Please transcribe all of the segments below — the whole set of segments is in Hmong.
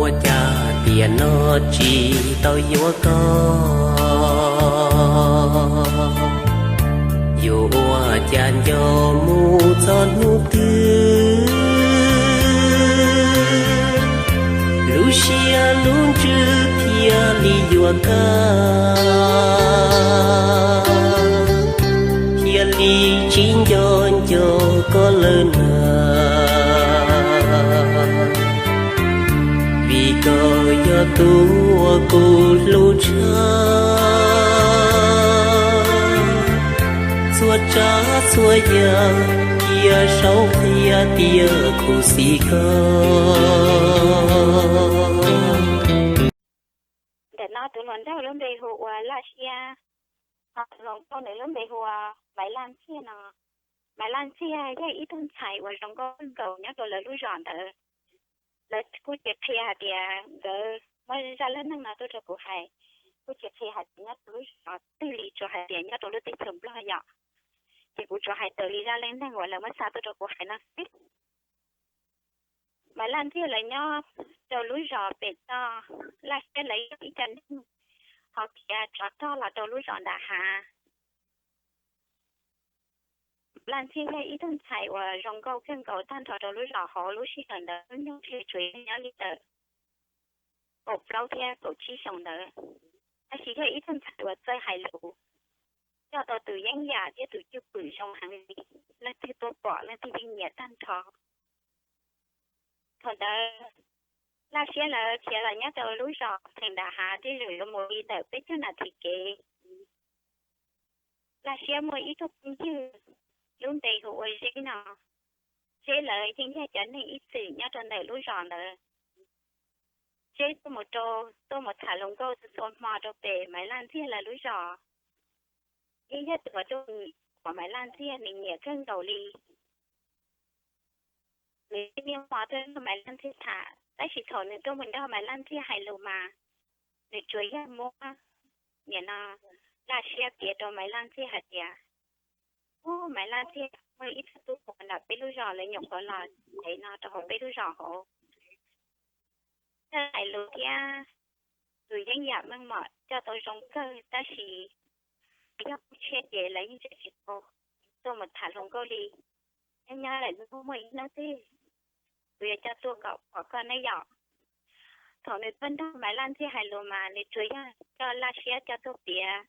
Ua cas tiam no tsis tau yuav koj, yuav ua cas nco mus txog hnub twg, lub siab lub ntsws thiaj li yuam koj, thiaj li tsis nco nco koj lawm na. Vim koj yog tus uas kuv hlub tshaj, txhua tsav txhua yam cia saum qhia tias kuv xis koj. Ntawm no tus hluas nraug lub npe hu ua Laj Siab, ho tus hluas nkauj nws lub npe hu ua Maiv Laj Ntxiag no. Maiv Laj Ntxiag yog ib tug ntxhais uas zoo nkauj kawg nkaus nyob rau lawv lub zos ntawd. Lawv kuj tsis qhia hais tias nkawd muab zaj lub neej no tuaj rau kuv hais, kuj tsis qhia hais tias nyob rau lub zos twg li, tsuas hais tias nyob rau lub teb chaws Nplog yom. Ces kuv tsuas hais raws li zaj lub neej uas lawv muab xa tuaj rau kuv hais no xwb. Maiv Laj Ntxiag lawv nyob rau lub zos pem toj, Laj Siab lawv yog ib co neeg ho khiav tsov rog los rau lub zos nram hav. Laj Ntxiag yog ib tug ntxhais uas zoo nkauj kawg nkaus tag nrho rau lub zos hauv. Lub sij hawm ntawd hnub nyoog tsuas yog nyob li ntawm kaum plaub thiab kaum tsib xyoos ntawd, tab sis yog ib tug ntxhais uas txawj hais lus, coj tau tus yeeb yam thiab tus cwj pwm zoo heev li, leej twg tuaj pom leej twg yeej nyiam tag nrho. Thaum ntawd Laj Siab lawv khiav los nyob rau lub zos pem nram hav, tej zaum yuav mus li ntawm peb caug nas this kev. Laj Siab muaj ib tug phooj ywg lub npe hu ua Zeb no. Zeb lawv yeej yog cov neeg ib txwm nyob rau ntawm lub zos ntawd. Zeb tuaj mus rau, tuaj mus tham hluas nkauj txhua txhua hmo rau pem Maiv Laj Ntxiag lawv lub zos. Zeb yog tus uas Maiv Laj Ntxiag nws nyiam kawg nkaus li. Nws niaj hmo tuaj nrog Maiv Laj Ntxiag tham, tab sis thaum nws tuaj mus nrog Maiv Laj Ntxiag hais lus mas nws tsuas yog muab, nim no, Laj Siab piav rau Maiv Laj Ntxiag hais tias, ub, Maiv Laj Ntxiag, muaj ib tug tub hluas nram peb lub zos lawv nyuam qhuav los tsev no rau hauv peb lub zos hauv. Hais lus thiab tus yeeb yam meej mom coj tau zoo kawg, tab sis yog pub tshiab ces lawv yeej tsis tau tuaj mus tham hluas nkauj li. Nyob nyob lawm hnub muaj ib hnub twg kuv yuav coj tuaj kom pom koj neb yom. Thaum nws tuaj nrog Maiv Laj Ntxiag hais lus mas nws tsuas yog coj Laj Siab coj tuaj piav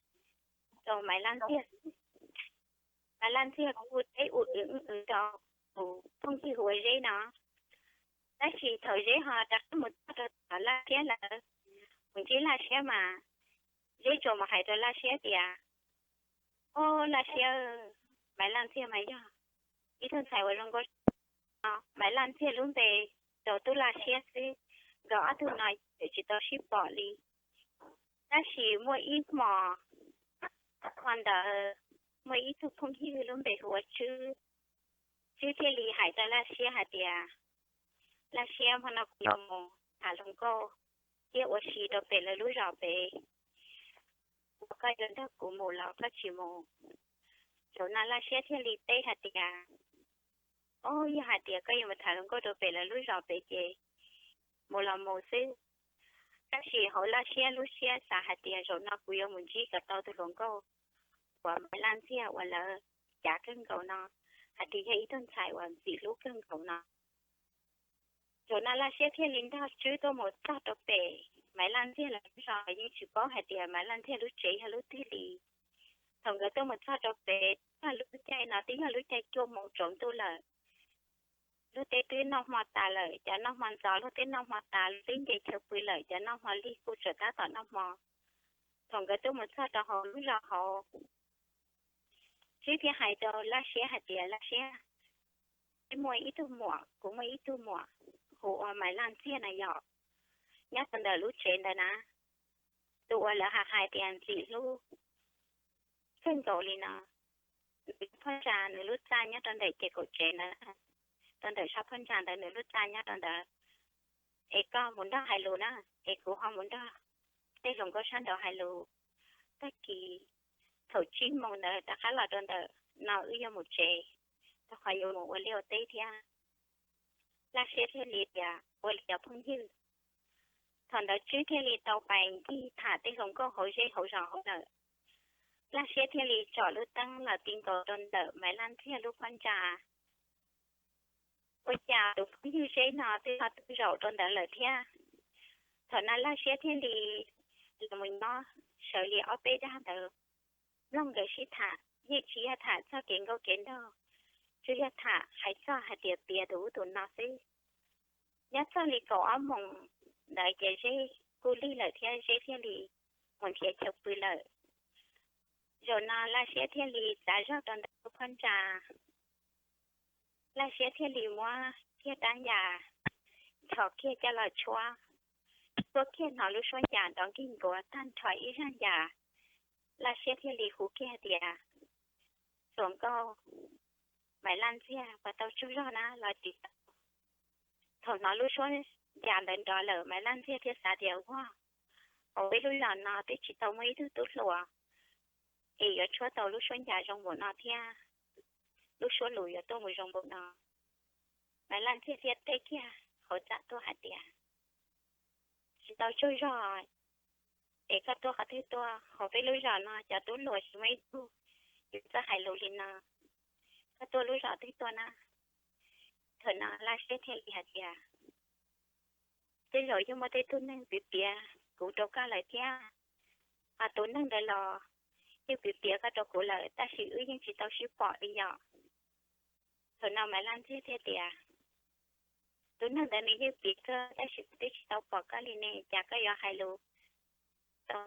rau Maiv Laj Ntxiag. Maiv Laj Ntxiag kuj teb ua w w rau tus phooj ywg hu ua Zeb no. Tab sis thaum Zeb ho rov qab mus txog rau tom Laj Siab lawv, mus ntsib Laj Siab mas Zeb tsuas mus hais rau Laj Siab tias, ob, Laj Siab, Maiv Laj Ntxiag mas yog ib tug ntxhais uas zoo nkauj no. Maiv Laj Ntxiag lub npe rau tub Laj Siab xwb, nkawd ob tug no tseem tsis tau sib pom li. Tab sis muaj ib hmos, hmo ntawd muaj ib tug phooj ywg lub npe hu ua Tswb. Tswb thiaj li hais rau Laj Siab hais tias, Laj Siab, hmo no kuv yuav mus tham hluas nkauj thiab ua si rau pem lawv lub zos pem, koj yuav nrog kuv mus los koj tsis mus? Zaum no Laj Siab thiaj li teb hais tias, ob, yog hais tias koj yuav mus tham hluas nkauj rau pem lawv lub zos pem ces mus los mus xwb. Tab sis hauv Laj Siab lub siab xav hais tias zaum no kuv yuav mus ntsib kom tau tus hluas nkauj uas Maiv Laj Ntxiag uas lawv cav kawg nkaus no, hais tias yog ib tug ntxhais uas ntxim hlub kawg nkaus no. Zaum no Laj Siab thiaj li nrog Tswb tuaj mus txog rau pem Maiv Laj Ntxiag lawv lub zos, yeej tsis paub hais tias Maiv Laj Ntxiag lub tsev yog lub twg li. Thaum nkawd tuaj mus txog rau pem, twb yog lub caij no twb yog lub caij cuaj moos tsaus ntuj lawm. Lub teb twb noj hmo tas lawm, cov noj hmo ntxov los twb noj hmo tas, twb nce chaw pw lawm, cov noj hmo lig kuj tseem tab tom noj hmo. Thaum nkawd tuaj mus txog rau hauv lub zos hauv, Tswb thiaj hais rau Laj Siab hais tias, Laj Siab, peb muaj ib tug muam, kuv muaj ib tug muam hu ua Maiv Laj Ntxiag na yom. Nyob rau ntawm lub tsev ntawd na, tus uas lawv hais hais tias ntxim hlub kawg nkaus li no, nws phab ntsa, nws lub txaj nyob rau ntawm ces kaum tsev ntawd, rau ntawm sab phab ntsa ntawd nws lub txaj nyob rau ntawd. Es koj mus nrog hais lus na, es kuv ho mus nrog tej hluas nkauj sab nraud hais lus. Tag kis thaum tsib moos ntawd rov qab los rau ntawm no wb yuav mus tsev, rau qhov yuav mus ua liaj ua teb thiab. Laj Siab thiaj li tias, ua li cov phooj ywg. Thaum ntawd Tswb thiaj li tau pais ncig tham tej hluas nkauj hauv zej hauv zos hauv lawm. Laj Siab thiaj li tsom lub teeb los ti nkaus rau ntawm Maiv Laj Ntxiag lub phab ntsa. Ua cas tus phooj ywg Zeb no twb ho tuaj zaum rau ntawd lawm thiab. Thaum no Laj Siab thiaj li los mus nyob sawv li ob peb dag ntawd, mloog nkawd sib tham yeej tsis yog tham txog kev nkauj kev nraug, tsuas yog tham hais txog hais tias piav tus ub tus no xwb. Nyob txog li kaum ob moos ntawd ces Zeb kuj lig lawm thiab Zeb thiaj li mus nrhiav chaw pw lawm. Zaum no Laj Siab thiaj li txav zog rau ntawm lub phab ntsa. Laj Siab thiaj li muab kiag rab ncas nchos kiag coj los tshuab, tshuab kiag hnov lub suab ncas nrov nkig nkuav tag nrho ib zaj ncas. Laj Siab thiaj li hu kiag tias, Hluas nkauj, Maiv Laj Ntxiag, puas tau tsaug zog na los tsis tau? Thaum hnov lub suab ncas ntawd nrov lawm Maiv Laj Ntxiag thiaj xav tias, Ua, hauv peb lub zos no twb tsis tau muaj ib tug tub hluas es yuav tshuab tau lub suab ncas zoo npaum no thiab, lub suab lus yuav tuaj mus zoo npaum no. Maiv Laj Ntxiag thiaj teb kiag hauv txaj tuaj hais tias, Tsis tau tsaug zog es koj tuaj qhov twg tuaj? Hauv peb lub zos no cov tub hluas tsis muaj ib tug yuav txawj hais lus li no. Koj tuaj lub zos twg tuaj na? Thaum no Laj Siab thiaj li hais tias, Tej zaum yeej muaj tej tug neeg piav piav kuv rau koj lawm thiab, ho tus neeg ntawd los yeej piav piav koj rau kuv lawm tab sis wb yeej tsis tau sib pom li yom. Thaum no Maiv Laj Ntxiag thiaj tias, Tus neeg ntawd nws yeej piav kawg tab sis kuv twb tsis tau pom koj li ne, cas koj yuav hais lus tau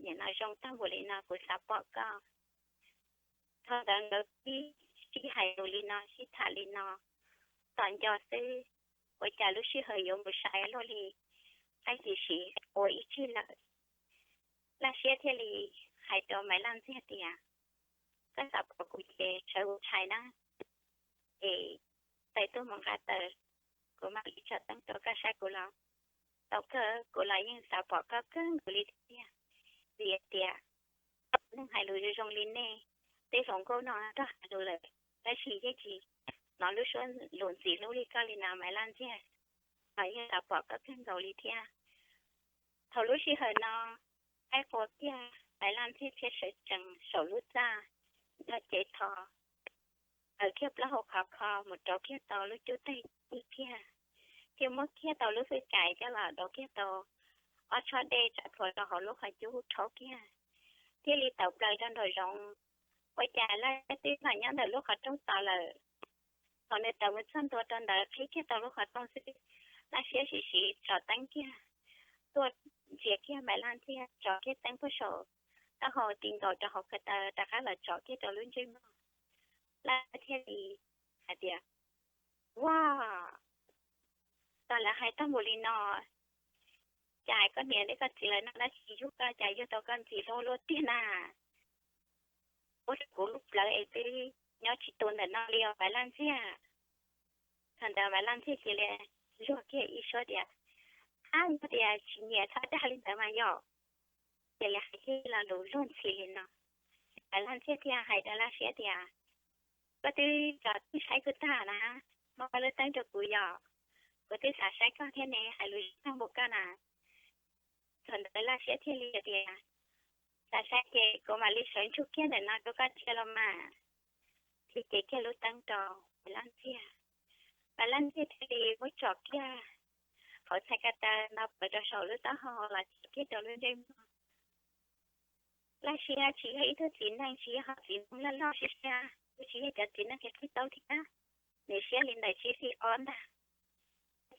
nim no zoo tag npaum li no, kuv xav pom koj. Thaum ntawd nkawd sib hais lus li no sib tham li no tom nco xwb, ua cas lub sij hawm yuav mus sai luaj li, tab sis ua ib tsig lawm. Laj Siab thiaj li hais rau Maiv Laj Ntxiag tias, Koj xav pom kuv ces sawv mus tshais na, es tawm tuaj mus nqa taws, kuv mam li tsom teeb rau koj saib kuv los. Tau kawg, kuv los yeej xav pom koj kawg nkaus li thiab, vim tias neeg hais lus zoo zoo li nej, tej hluas nkauj no nrog hais lus lawm, tab sis yeej tsis hnov lub suab lus ntxim hlub li koj li na Maiv Laj Ntxiag, los yeej xav pom koj kawg nkaus li thiab. Thaum lub sij hawm no, qaib qua kiag, Maiv Laj Ntxiag thiaj sawv tsees saum lub txaj, nrog cev tho, aws kiag plaub hau qhov kho mus rauv kiag tau lub cub teg kiag, thiaj muab kiag tau lub xwb kais coj los rauv kiag tau ob tshob dej tsa plhuav rau hauv lub qhov cub rhaub kiag, thiaj li tawm plaws rau nraum zoov. Ua cas Laj Siab twb los nyob ntawm lub qhov rooj tos lawm. Thaum nws tawm mus txog ntua rau ntawd qhib kiag tau lub qhov rooj xwb, Laj Siab sim sim tsom teeb kiag tuaj ntsia kiag Maiv Laj Ntxiag, tsom kiag teeb puag saum taub hau ti nkaus rau hauv ko taw rov qab los tsom kiag rau lub ntsej muag. Laj Siab thiaj li hais tias, Ua, tau lawv hais tag npaum li no, cas koj niam thiab koj txiv lawv no dab tsi yug koj cas yug tau koj ntxim hlub luaj tiag na. Ua rau kuv lub plawv es twb nyob tsis tu ntawm no li os Maiv Laj Ntxiag. Thaum ntawd Maiv Laj Ntxiag cia li luag kiag ib suab tias, Ab, yog tias tsis nyiam txhob dag li ntawd mas yom. Cia li hais kiag lo lus luag ntxhi li no. Maiv Laj Ntxiag thiaj hais rau Laj Siab tias, Koj twb tso tij saib kuv tag na, muab koj lub teeb rau kuv yom, kuv twb xav saib koj thiab ne, hais lus zoo tag npaum koj na. Thaum ntawd Laj Siab thiaj li tias, Xav saib ces kuv mam li sawv ntsug kiag ntawm no rau koj ntsia los mas. Thiaj cev kiag lub teeb rau Maiv Laj Ntxiag. Maiv Laj Ntxiag thiaj li muab tsom kiag hauv txhais ko taw no pov rau saum lub taub hau los tsom kiag rau lub ntsej muag. Laj Siab tsis yog ib tug txiv neej, tsis yog ho txiv neej loj loj siab siab, kuj tsis yog cov txiv neej qhib taub thiab, nws siab li ntawm tsib li ob ntag.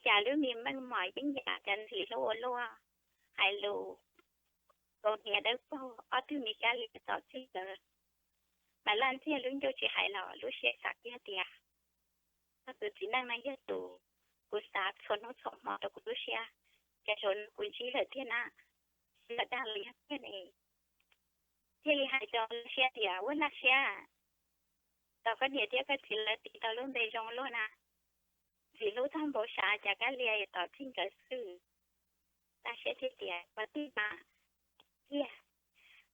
Cas lub me meej mom yeej yam cov ntxim hlub ua luaj, hais lus kaus hniav dawb paug, ob tug me kab li tom txij ntawd. Maiv Laj Ntxiag lub ncuj tsis hais los lub siab xav kiag tias, Koj tus txiv neej no yog tus kuv xav txhua hnub txhua hmo rau kuv lub siab, cas zaum no kuv ntsib lawm tiag na, tsis lam dag los yog tiag ne. Thiaj li hais rau Laj Siab tias, Ua Laj Siab, tos koj niam thiab koj txiv lawv tis tau lub npe zoo luaj na, ntxim hlub tag npaum sav cas kab lia tom txij nkawd xwb. Laj Siab thiaj tias, Ua tij mas, tiag.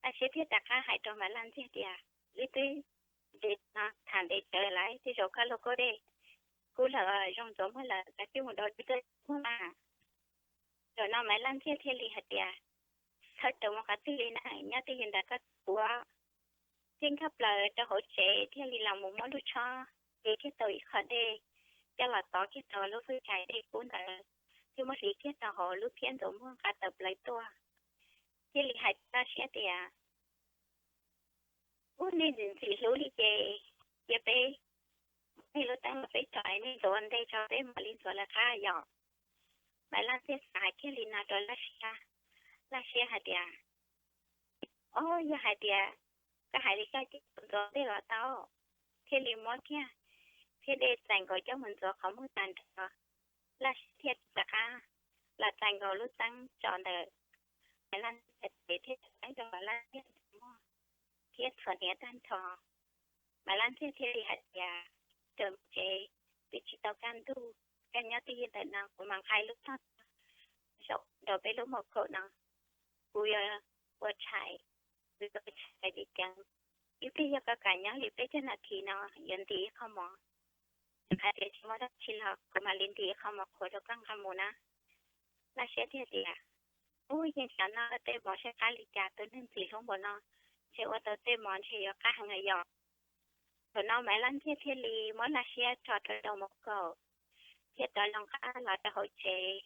Laj Siab thiaj rov qab hais rau Maiv Laj Ntxiag tias, Wb twb ntev no tham ntev tsawv lawm, tej zaum koj luag koj dej kub lawm, zoo ntxuav muag lawm, koj coj mus dau dej koj muag mas. Thaum no Maiv Laj Ntxhiaj thiaj li hais tias, Txhob rau mus qhov twg li na, nyob twj ywm ntawm koj kuv. Thiab nkag plaws rau hauv tsev thiaj li los mus muab lub tshob, ces thiaj tau ib qho dej coj los tov kiag rau lub fwj chais dej kub ntawd, thiab muab hliv kiag rau hauv lub phiab ntxuav muag nqa tawm plaws tuaj. Thiaj li hais rau Laj Siab tias, Ub, nej ntxim ntxim hlub li ces cia peb, nej lub teeb los peb tso, nej ntxuav ntej tso peb mam li ntxuav lawv qab yom. Maiv Laj Ntxhiaj xav hais kiag li no rau Laj Siab, Laj Siab hais tias, Ob, yog hais tias koj hais li koj ces kuv ntxuav ntej los tau. Thiaj li muab kiag phiab dej txais nkaus coj mus ntxuav qhov muag tag nrho. Laj Siab thiaj rov qab los txais nkaus lub teeb tso ntawm Maiv Laj Ntxhiaj tsev thiab rov qab rau Maiv Laj Ntxhiaj ntawm muag thiab txhuam hniav tag nrho. Maiv Laj Ntxhiaj thiaj li hais tias, Raws mus tsev, twb tsis tau kaj ntug, koj nyob twj ywm ntawm no kuv mam nqa lub tog zaum rau peb lub mos kaum no, kuv yuav ua tshais, kuv yuav ua tshais ceev ceev. Ib pliag yog koj kam nyob li peb caug nas this no yuav ntim ib qho mov. Hais tias tsis muaj dab tsi los kuv mam li ntim ib qho mov qhuav rau koj nqa mus na. Laj Siab thiaj tias, Ub, yeej xav noj tej mov saib qab li cas, tus neeg ntxim hlub npaum no, ntshe ua tau tej mov ntshe yuav qab heev yom. Thaum no Maiv Laj Ntxhiaj thiaj li muab Laj Siab tso rau rau mos kaum, thiab rov loo qab los rau hauv tsev,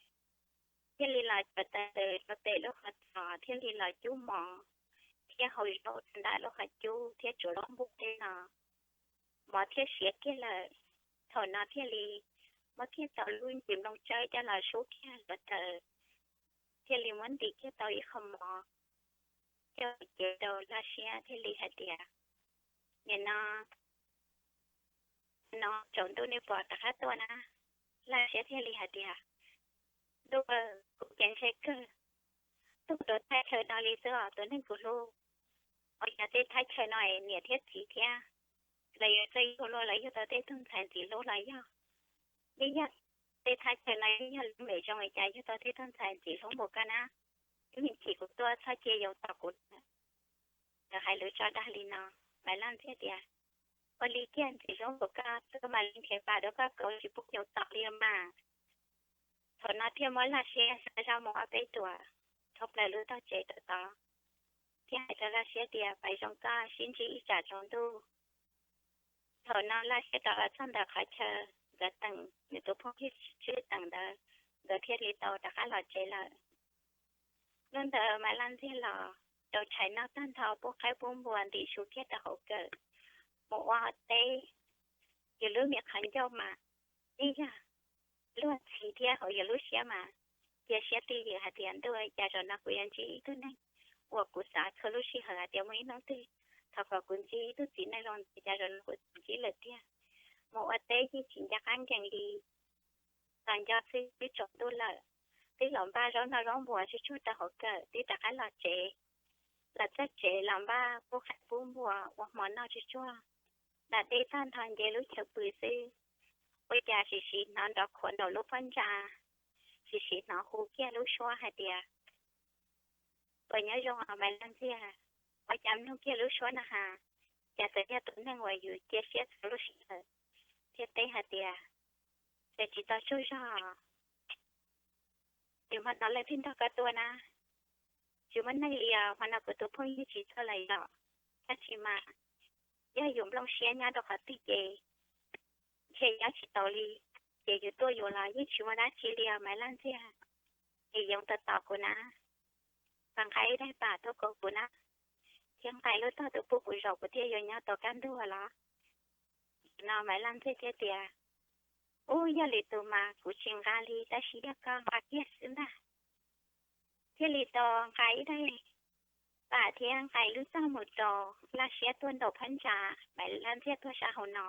thiaj li los tsuav taws rau pem lub qhov txos thiaj li los cub mov thiab hau zaub rau ntawm lub qhov cub thiab tsuav zaub npua tej no. Mov thiaj siav kiag lawm. Thaum no thiaj li muab kiag tau lub ntsis nplooj tsawb coj los sub kiag hluav taws, thiaj li muab ntim kiag tau ib qho mov coj mus cev rau Laj Siab thiaj li hais tias, Nim no, no tsaus ntuj nej puas rov qab tuaj na? Laj Siab thiaj li hais tias, Ntuj, kuv ces ntshe kawg tuaj rau thaj chaw no li xwb os tus neeg kuv hlub. Ua cas tej thaj chaw no niam thiab txiv thiab lawv yuav txawj yug luaj, lawv yug tau tej tug ntxhais ntxim hlub los yog, yeej yog tej thaj chaw no yeej yog lub npe zoo li cas yug tau tej tug ntxhais ntxim hlub npaum koj na? Ib me chim kuv tuaj txhob cia yus tos kuv. Lawv hais lus tso dag li no, Maiv Laj Ntxhiaj tias, Ua li kiag, ntxim hlub npaum koj, koj mam li nrhiav pam rau koj kauv, tsis pub yus tos li mas. Thaum no thiaj muab Laj Siab xa zog mus ob peb ruam rau plaws lub tog tsev rau tod, thiab hais rau Laj Siab tias, Pais zoo koj, sib ntsib ib tsam tsaus ntuj. Thaum no Laj Siab rov los txog ntawm qhov chaw nkawd teem nws tus phooj ywg Tswb Teem ntawd, nkawd thiaj li tau rov qab los tsev lawm. Hnub ntawd Maiv Laj Ntxhiaj los rau tshais noj tag nrho, pub qaib pub npua, ntim su kiag rau hauv kawm mus ua teb. Yus lub me qhov ncauj mas yeej yog luag ntxhi thiab hauv yus lub siab mas cia siab twj ywm hais tias, Ntuj, cas zaum no kuv yuav ntsib ib tug neeg uas kuv xav txhua lub sij hawm hais tias muaj ib hnub twg thov kom kuv ntsib ib tug txiv neej zoo ntawd, cas zaum no kuv txawm ntsib lawm tiag. Mus ua teb yeej tsis nco qab nkees li. Tos nco xwb twb tsaus ntuj lawm, twb los npaj zaub noj zaub npua tsuag tsuag rau hauv kawm twb rov qab los tsev. Los txog tsev los npaj pub qaib pub npua ua hmo noj tsuag tsuag, da dej tag nrho nce lub chaw pw xwb, ua cas sim sim hnov nrov khuav nraum lub phab ntsa, sim sim hnov hu kiag lub suab hais tias, Puas nyob zoo os Maiv Laj Ntxhiaj? Ua cas mloog kiag lub suab no has, cas txawm yog tus neeg uas yus cia siab txhua lub sij hawm, thiaj teb hais tias, Ces tsis tau tsaug zog, ces hmo no leej twg nrog koj tuaj na? Tsis muaj neeg li os, hmo no kuv tus phooj ywg tsis txog lawm yom. Tab sis mas yog yus nplooj siab nyob rau qhov twg ces ntshe nyob tsis taus li, ces yus tuaj yus los yeej tsis muaj dab tsi li os Maiv Laj Ntxhiaj. Es yoov tos tos kuv na, nqa ib daim pam tuaj kauv kuv na, thiab nqa lub tog tuaj pub kuv zaum kuv thiaj yuav nyob tau kaj ntug los. No Maiv Laj Ntxhiaj thiaj tias, Ub, yog li tus mas kuv tsis nqa li, tab sis yog koj nqa kiag xwb ntag. Thiaj li tau nqa ib daim pam thiab nqa ib lub tog mus rau Laj Siab tuaj nraum phab ntsa, Maiv Laj Ntxhiaj tuaj sab hauv no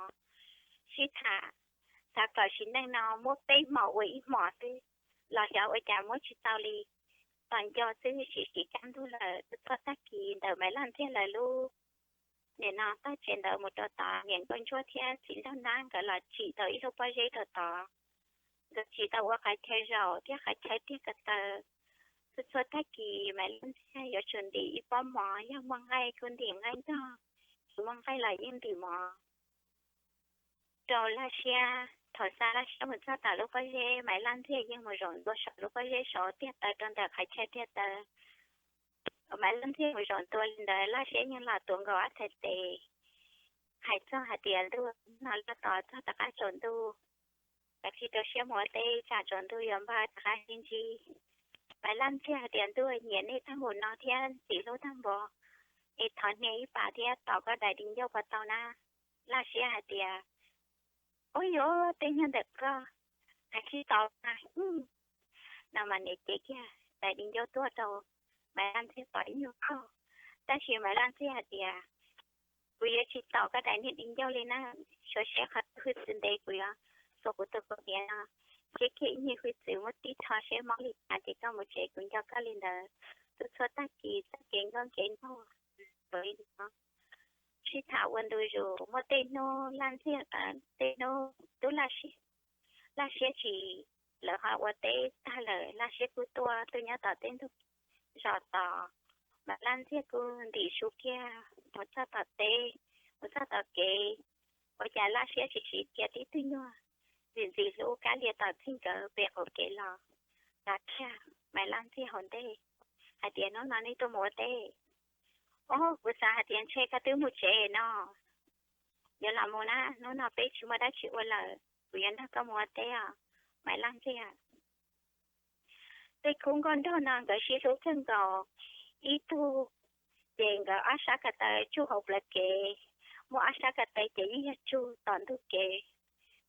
sib tham, xav kom sim neej no muab peb hmos ua ib hmos xwb los xyov ua cas muab tsis tau li. Tos nco xwb, sim sim kaj ntug lawm, twb txog tag kis ntawm Maiv Laj Ntxhiaj lawv lub, nim no tog tsev ntawd mus rau tod, niam Nkauj Ntsuab thiab txiv Nraug Nab nkawd los tsim tau ib lub pob zeb rau tod. Nkawd tsim tau ua qhov chaw zaum thiab qhov chaw tiag ko taw. Txhua txhua tag kis Maiv Laj Ntxhiaj yuav tsum ntim ib pob mov, yog muaj nqaij kuj ntim nqaij nrog, tsis muaj nqaij los yeej ntim mov rau Laj Siab Thaum xa Laj Siab mus txog tom lub pob zeb, Maiv Laj Ntxiag yeej mus zaum ntua saum lub pob zeb saud tiag taw rau ntawm qhov chaw tiag taw. Maiv Laj Ntxiag mus zaum ntua li ntawd, Laj Siab yeej los tuav nkaus ob txhais tes. Hais txog hais tias ntuj no loj tos txog rov qab tsaus ntuj, kav tsij rau siab mus ua teb tsam tsaus ntuj yuav npaj rov qab sib ntsib. Maiv Laj Ntxiag hais tias ntuj, nyiam nej tag npaum no thiab ntxim hlub tag npaum, es thov hnia ib pas thiab tom koj daim di ncauj puas tau na? Laj Siab hais tias, ub yuav tej nyuag ntawm koj, kav tsij tom na. No mas nws cev kiag daim di ncauj tuaj rau Maiv Laj Ntxiag tom ib nyuag kauj. Tab sis Maiv Laj Ntxiag hais tias, kuv yuav tsis tom koj daim niag di ncauj li na, xyov seb qhov twg hwj txwv ntev kuv yuav xuas kuv tus kaus hniav no, seb kiag ib nyuag hwj txwv muab tib tsho seb mob li cas ces koj mus tsev kuv nco koj li ntawd. Txhua txhua tag kis txoj kev nkauj kev nraug li no. Sib tham ua ntu zus muaj tej hnub Laj Ntxiag, tej hnub tub Laj Siab, Laj Siab tsis, lawv ho ua teb tag lawm Laj Siab kuj tuaj tuaj nyob tom tej ntug zos tos, mas Laj Ntxiag kuj ntim su kiag mus txog tom teb, mus txog tom kev, ua cas Laj Siab tsis siv cia tib tug nyuag ntxim ntxim hlub kab lia tom txij nkawd pem qaum kev los, los kiag Maiv Laj Ntxiag hauv ntej hais tias, hnub no nej tuaj mus ua teb? Ob, kuv xav hais tias ntshe koj twb mus tsev no. Yuav los mus na, hnub no peb tsis muaj dab tsi ua lawm, kuv yuav nrog koj mus ua teb os, Maiv Laj Ntxiag. Tej khub nkauj nraug no nkawd sib hlub kawg nkaus, ib tug ces nkawd ob sab ko taw tsuj hauv plawv kev, muaj ob sab ko taw ces yeej yog tsuj tom ntug kev,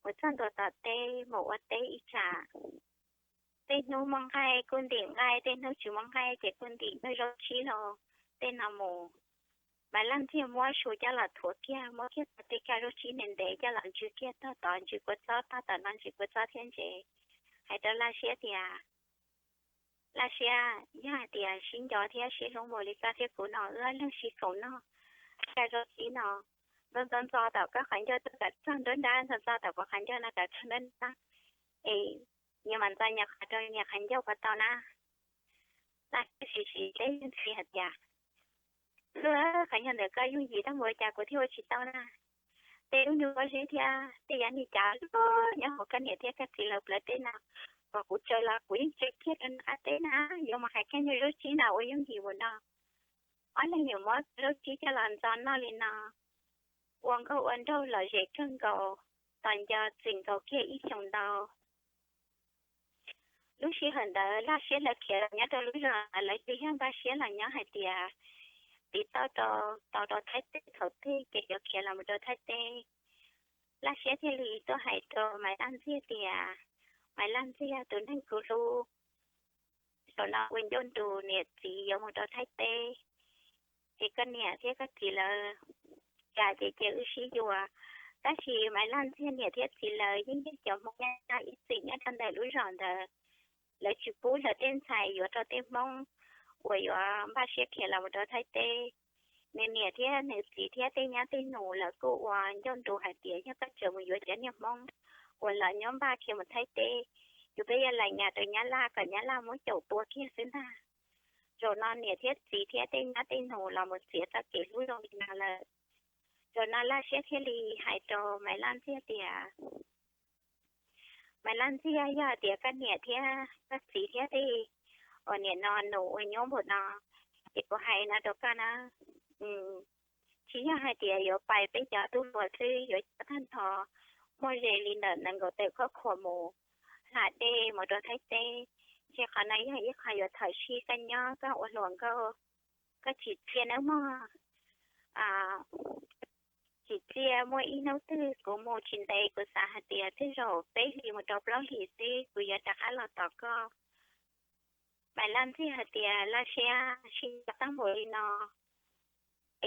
mus txog ntua tom teb mus ua teb ib tsam. Tej hnub muaj nqaij kuj ntim nqaij, tej hnub tsis muaj nqaij ces kuj ntim npawg zaub tsib los tej no mus. Maiv Laj Ntxiag muab su coj los thuav kiag, muab kiag tau tej kaj zaub tsib ntev ntev coj los ntsw kiag tog tod, ntsw kua txob tog tom no, ntsw kua txob thiab ntsev, hais rau Laj Siab tias, Laj Siab, yog hais tias sib nco thiab sib hlub npaum li koj thiab kuv no, wb ob leeg sib koom noj kaj zaub tsib no, ntxo ntxo ntxo tom koj qhov ncauj tuaj kom txog nruab nrab, ntxo ntxo tom kuv qhov ncauj no kom txog nruab nrab, es nyias mam ntxo nyias qhov rau nyias qhov ncauj puas tau na? Laj Siab siv siv dleb ntxhi hais tias, Luag, qhov nyuag ntawm koj yooj yim tag npaum cas kuv thiaj ua tsis tau na. Tej lub nyuag pob zeb thiab tej yav ni cav luaj nyob hauv koj niam thiab koj txiv lawv plawv teb no, kom kuv tsaws los kuv yeej tsaws kiag rau nram qab teb na, yuav mus hais kaj nyuag zaub tsib na ua yooj yim mus no. Ob leeg yuav muab zaub tsib coj los ntxo noj li no, ua nkauj ua nraug lom zem kawg nkaus, tos nco txwm nkaus kiag ib xyoos ntau. Lub sij hawm ntawd Laj Siab lawv khiav los nyob rau lub zos ntawd, lawv tsis yog npaj siab los nyob hais tias tiv tauj rau tau rau Thaib teb thaum twg ces yuav khiav los mus rau Thaib teb. Laj Siab thiaj li tuaj hais rau Maiv Laj Ntxiag tias, Maiv Laj Ntxiag tus neeg kuv hlub, zaum no ua ncauj nrus niam txiv yuav mus rau Thaib teb, ces koj niam thiab koj txiv lawv kam ces cia wb sib yuav. Tab sis Maiv Laj Ntxiag niam thiab txiv lawv yeej yog cov Hmoob Nyab Laj ib txwm nyob rau ntawm lub zos ntawd, lawv tsis pub lawv tej ntxhais yuav rau tej Hmoob uas yuav npaj siab khiav los mus rau Thaib teb. Nws niam thiab nws txiv thiab tej nyab tej nus lawv kuj ua ncauj nrus hais tias yog koj tseem mus yuav cov niag Hmoob uas los nyob npaj khiav mus Thaib teb, yus peb yuav laim nyas rau Nyab Laj kom Nyab Laj muab caum tua kiag xwb ntag. Zaum no niam thiab txiv thiab tej nyab tej nus los mus txiav txoj kev hlub zoo li no lawm. Zaum no Laj Siab thiaj li hais rau Maiv Laj Ntxiag tias, Maiv Laj Ntxiag, yog hais tias koj niam thiab koj txiv thiab tej uas niam no nus ua nyuab npaum no, ces kuv hais no rau koj na, tsis yog hais tias yuav pais peb cov tub hluas xwb, yuav cov tag nrho muaj ze li ntawm nees nkaum tawm khoj khuam mus hla dej mus rau Thaib teb, ces qhov no yog ib qho yuav thawm sij koj nyob koj ua hluas nkauj, koj tsim txiaj nawb mog. Tsim txiaj muaj ib hnub twg kuv mus tsis ntev kuv xav hais tias tej zaum peb hlis mus rau plaub hlis xwb kuv yuav rov qab los tos koj. Maiv Laj Ntxiag hais tias, Laj Siab, sib nco tag npaum li no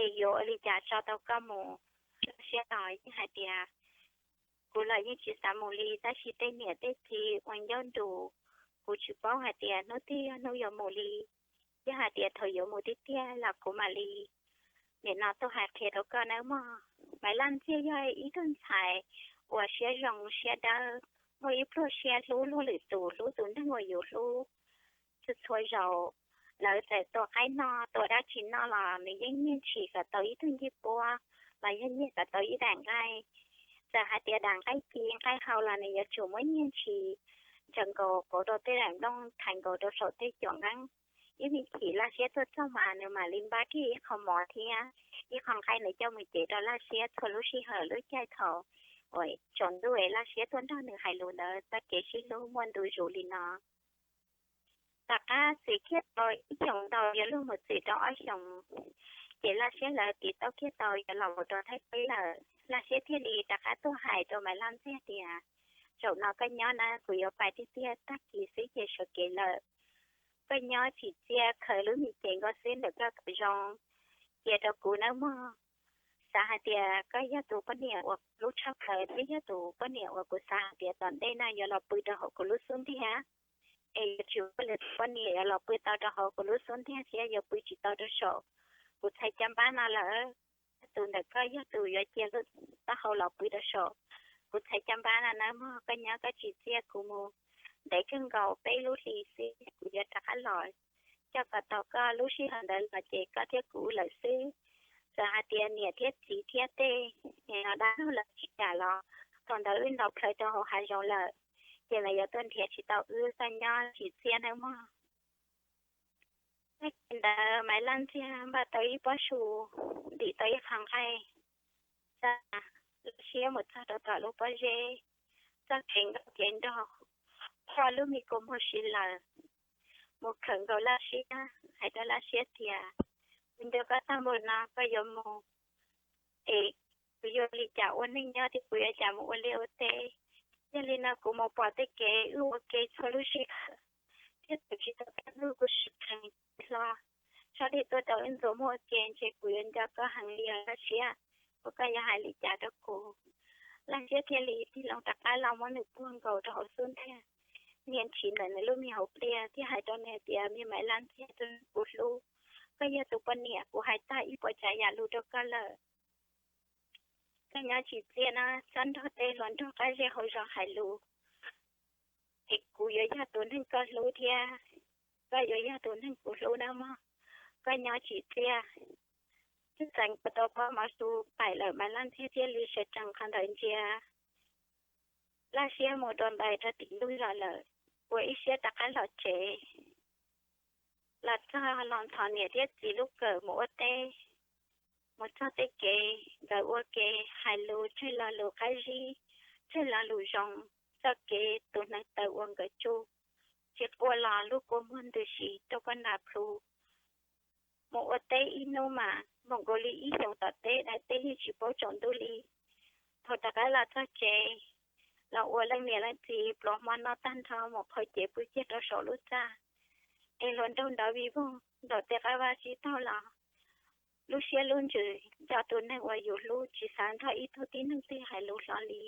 es yuav ua li cas tso tau koj mus? Laj Siab los yeej hais tias, Kuv los yeej tsis xav mus li, tab sis tej niam tej txiv ua ncauj nrus, kuv tsis paub hais tias hnub twg yog hnub yuav mus li. Yog hais tias thaum yuav mus tiag tiag los kuv mam li nim no tuaj hais qhia rau koj nawb mog. Maiv Laj Ntxiag yog ib tug ntxhais uas siab zoo siab dawb, muaj ib pluag siab hlub luag lwm tus, hlub tus neeg uas yus hlub. Txhua txhua zaus lawv txawm tua qaib noj tua dab tsi noj los nws yeej nyiag ntshis kom tau ib tug ncej puab los yog nyiag kom tau ib daim nqaij. Txawm hais tias daim nqaij ci nqaij hau los nws yuav tsum muaj nyiaj ntshis ntsaws nkaus kauv rau tej daim nplooj, thaiv nkaus rau saum tej cuam nqeeb. Ib me chim Laj Siab tuaj txog mas nws mam li npaj kiag ib qho mov thiab ib qho nqaij nws coj mus cev rau Laj Siab txhua lub sij hawm lub caij thaum uas tsaus ntuj es Laj Siab tuaj nrog nws hais lus ntawd. Txoj kev sib hlub muaj ntu zus li no. Tom qab txwm kiag tau ib xyoos ntau yuav luag mus txwm rau ob xyoos, ces Laj Siab lawv tiv tauj kiag tau yuav los mus rau Thaib teb lawm. Laj Siab thiaj li rov qab tuaj hais rau Maiv Laj Ntxhiab tias, zaum no koj nyob na, kuv yuav pais tiag tiag, tag kis xwb ces sawv kev lawm. Koj nyob tsim txiaj khaws lub me cev nkauj xwb ntawm koj kom zoo cia rau kuv nawb mog. Xav hais tias koj yog tus poj niam uas kuv hlub tshaj plaws thiab yog tus poj niam uas kuv xav hais tias tom ntej no yuav los pw rau hauv kuv lub xub ntiag. Es yuav tsum muaj lwm tus poj niam yuav los pw tau rau hauv kuv lub xub ntiag thiab yuav pw tsis tau rau saum kuv txhais caj npab no lawm. Tus ntawm koj yog tus yuav cia lub taub hau los pw rau saum kuv txhais caj npab no nawb mog. Koj nyob koj tsim txiaj, kuv mus ntev kawg nkaus peb lub hlis xwb kuv yuav rov qab los coj kom tau koj. Lub sij hawm ntawd los ces koj thiab kuv lawm xwb. Txawm hais tias niam thiab txiv thiab tej niam no dab laug lawv tsis kam los, thaum ntawd wb nto plhaws rau hauv hav zoov lawm, ces mas yuav tuaj nrhiav tsis tau wb. Koj nyob tsim txiaj nawb mog. Tag kis ntawd Maiv Laj Ntxhiab npaj tau ib pob su, ntim tau ib qho nqaij, xa Laj Siab mus txog rau tom lub pob zeb, txoj kev nkauj kev nraug, qhov lub me kua muag si lawm, mus khawm nkaus Laj Siab, hais rau Laj Siab tias, kuv nco koj tag npaum no koj yuav mus es kuv yuav li cas ua neej nyob thiab kuv yuav cas mus ua liaj ua teb. Yog li no kuv mus pom tej kev wb ua ke txhua lub sij hawm, thiab txawm tsis tau tag ntuj kuv sim dheev hlo tso dej tuaj rau wb ntxuav muag ua ke, ntshe kuv yuav nco koj heev li os Laj Siab. Ua koj yuav hais li cas rau kuv? Laj Siab thiaj li tig loo rov qab los muab nws puag nkaus rau hauv xub ntiag, nias ntshis ntawm nws lub me hauv pliaj thiab hais rau nws hais tias, me Maiv Laj Ntxhiab tus neeg kuv hlub, koj yog tus poj niam, kuv hais tag ib puas tsav yam lus rau koj lawm. Koj nyob tsim txiaj na, txhob nrog tej hluas nraug qab zej hauv zos hais lus, es kuv yuav yog tus neeg koj hlub thiab koj yuav yog tus neeg kuv hlub nawb mog. Koj nyob tsim txiaj. Twb txais nkaus tau pob mov su pais lawm, Maiv Laj Ntxhiab thiaj li sawv tsees qhov ntawd ntsia Laj Siab mus dua ntais rau tim lub zos lawm, ua ib siab rov qab los tsev. Los txog los nthos niam thiab txiv lub kawm mus ua teb. Mus txog tej kev nkawd ua ke, hais lus tseg lo lus qab zib, tseg lo lus zoo, txoj kev tus hneev taw ua nkawd tsuj, tsis quaj los lub kua muag ntws si rau poj nram plhu. Mus ua teb ib hnub mas npaum nkaus li ib xyoos tom teb, daim teb yeej tsis paub tsaus ntuj li. Thaum rov qab los txog tsev, los ua leej niam leej txiv pluas hmo noj tag nrho mus qhau cev pw kiag rau saum lub txaj. Es hluas nraug nrov vij voog nraum tej qab vaj tsib taug los, lub siab lub ntsws nco tus neeg uas yus hlub, tsis xav nrog ib tug tib neeg twg hais lus hlo li.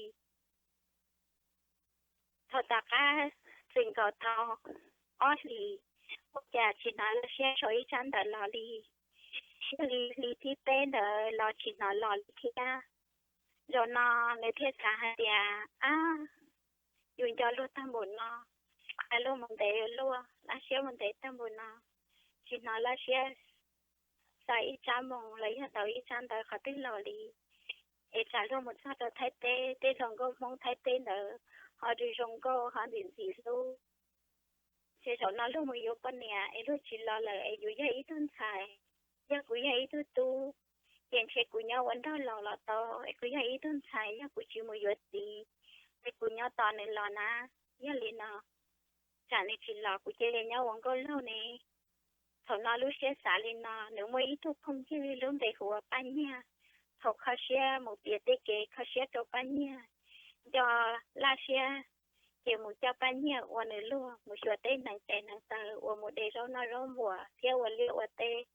Thaum tom qab txwm nkaus tau ob hlis, ua cas tsis hnov Laj Siab sau ib tsab ntawv los li. Yog li hli thib peb ntawd los tsis hnov los li thiab. Zaum no nws thiaj xav hais tias, ab, yus nco luag tag npaum no, qhia luag mus ntev luag, Laj Siab mus ntev tag npaum no, tsis hnov Laj Siab xa ib tsab moo los yog tau ib tsab ntawv qhov twg los li. Es tsam luag mus txog rau Thaib teb, tej hluas nkauj Hmoob Thaib teb ntawd ho zoo zoo nkauj ho ntxim ntxim hlub. Ces zaum no luag mus yuav poj niam es luag tsis los lawm es yus yog ib tug ntxhais, yog kuv yog ib tug tub, ces ntshe kuv nyob ua nraug laus los tau, es kuv yog ib tug ntxhais, yog kuv tsis mus yuav txiv, es kuv nyob tos nws los na. Yog li no, tsam nws tsis los kuv cia li nyob ua nkauj laug ne. Thaum no lub siab xav li no, nws muaj ib tug phooj ywg lub npe hu ua Paj Nyiag. Thaum kho siab mus piav tej kev kho siab rau Paj Nyiag, nco Laj Siab, ces mus coj Paj Nyiag ua nws luag mus xyuas tej hneev tes hneev taw uas mus de zaub noj zaub npuas thiab ua liaj ua teb,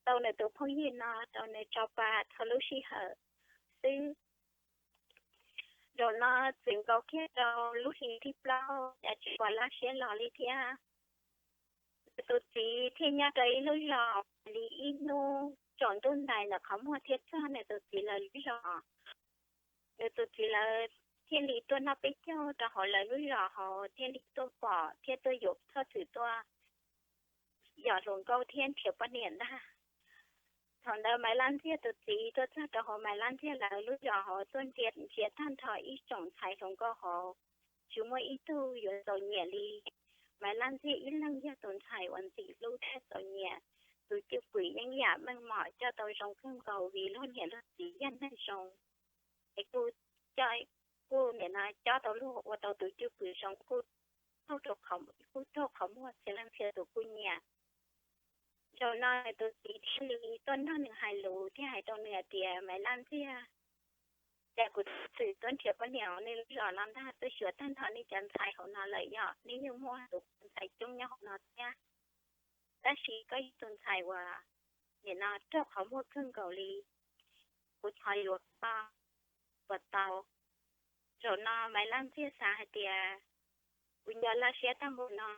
tau nws tus phooj ywg no rau nws tso pa txhua lub sij hawm xwb. Zaum no txwm nkaus kiag rau lub hli thib plaub cas tsis pom Laj Siab los li thiab. Nws tus txiv thiaj nyob rau ib lub zos li ib hnub tsaus ntuj ntais ntawm qhov muag thiaj txog nws tus txiv lawv lub zos. Nws tus txiv lawv thiaj li tuaj noj peb caug rau hauv lawv lub zos hauv, thiaj li tuaj pom thiab tuaj yuav Thoj Txwm tuaj yos hluas nkauj thiab nrhiav poj niam ntag. Thaum ntawd Maiv Laj Ntxiag tus txiv tuaj txog rau hauv Maiv Laj Ntxiag lawv lub zos hauv tuaj ntsia tag nrho ib tsoom ntxhais hluas nkauj hauv, tsis muaj ib tug yuav txaus nyiam li. Maiv Laj Ntxiag ib leeg yog tus ntxhais uas ntxim hlub thiab txaus nyiam, tus cwj pwm yeeb yam meej mom coj tau zoo kawg nkaus vim luag niam luag txiv yog neeg zoo. Es kuj coj, kuj nim no coj tau luag ua tau tus cwj pwm zoo kuj, kuj raug qhov muag txhia leej txhia tus kuj nyiam. Zaum no nws tus txiv thiaj li tuaj nrog nws hais lus thiab hais rau nws hais tias, Maiv Laj Ntxiag, cas kuv tus txiv tuaj nrhiav poj niam hauv nej lub zos no ntag, tuaj xyuas tag nrho nej cov ntxhais hauv no lawm yog nej yeej muaj tus ntxhais coob nyob hauv no thiab, tab sis koj yog tus ntxhais uas nim no raug qhov muag kawg nkaus li. Kuv thov yuav koj puas tau? Zaum no Maiv Laj Ntxiag xav hais tias, kuv nco Laj Siab tag npaum no,